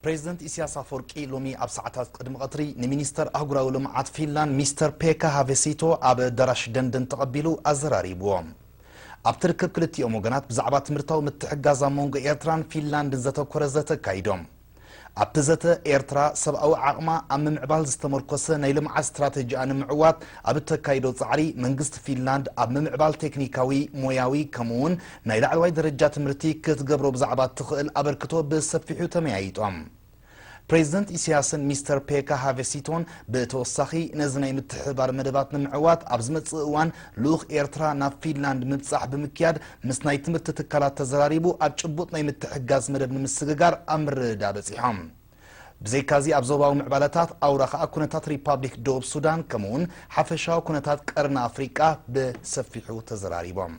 ፕሬዚደንት ኢሳያስ ኣፈወርቂ ሎሚ ኣብ ሰዓታት ቅድሚ ቀትሪ ንሚኒስተር ኣህጉራዊ ልምዓት ፊንላንድ ሚስተር ፔካ ሃቬሲቶ ኣብ ኣዳራሽ ደንደን ተቐቢሉ ኣዘራሪብዎ። ኣብቲ ርክብ ክልቲኦም ወገናት ብዛዕባ ትምህርታዊ ምትሕግጋዝ ኣብ መንጎ ኤርትራን ፊንላንድን ዘተኮረ ዘተ ኣካይዶም። ኣብቲ ዘተ ኤርትራ ሰብኣዊ ዓቕማ ኣብ ምምዕባል ዝተመርኮሰ ናይ ልምዓት ስትራተጂኣ ንምዕዋት ኣብ እተካይዶ ጻዕሪ መንግስቲ ፊንላንድ ኣብ ምምዕባል ቴክኒካዊ፣ ሞያዊ ከምኡውን ናይ ላዕለዋይ ደረጃ ትምህርቲ ክትገብሮ ብዛዕባ እትኽእል ኣበርክቶ ብሰፊሑ ተመያይጦም። ፕሬዚደንት ኢሳያስን ሚስተር ፔካ ሃቬሲቶን ብተወሳኺ ነዚ ናይ ምትሕብባር መደባት ንምዕዋት ኣብ ዝመጽእ እዋን ልኡኽ ኤርትራ ናብ ፊንላንድ ምብጻሕ ብምክያድ ምስ ናይ ትምህርቲ ትካላት ተዘራሪቡ ኣብ ጭቡጥ ናይ ምትሕግጋዝ መደብ ንምስግጋር ኣብ ምርድዳእ በጺሖም። ብዘይካዚ ኣብ ዞባዊ ምዕባለታት ኣውራ ከኣ ኩነታት ሪፓብሊክ ደቡብ ሱዳን ከምኡውን ሓፈሻዊ ኩነታት ቀርኒ ኣፍሪቃ ብሰፊሑ ተዘራሪቦም።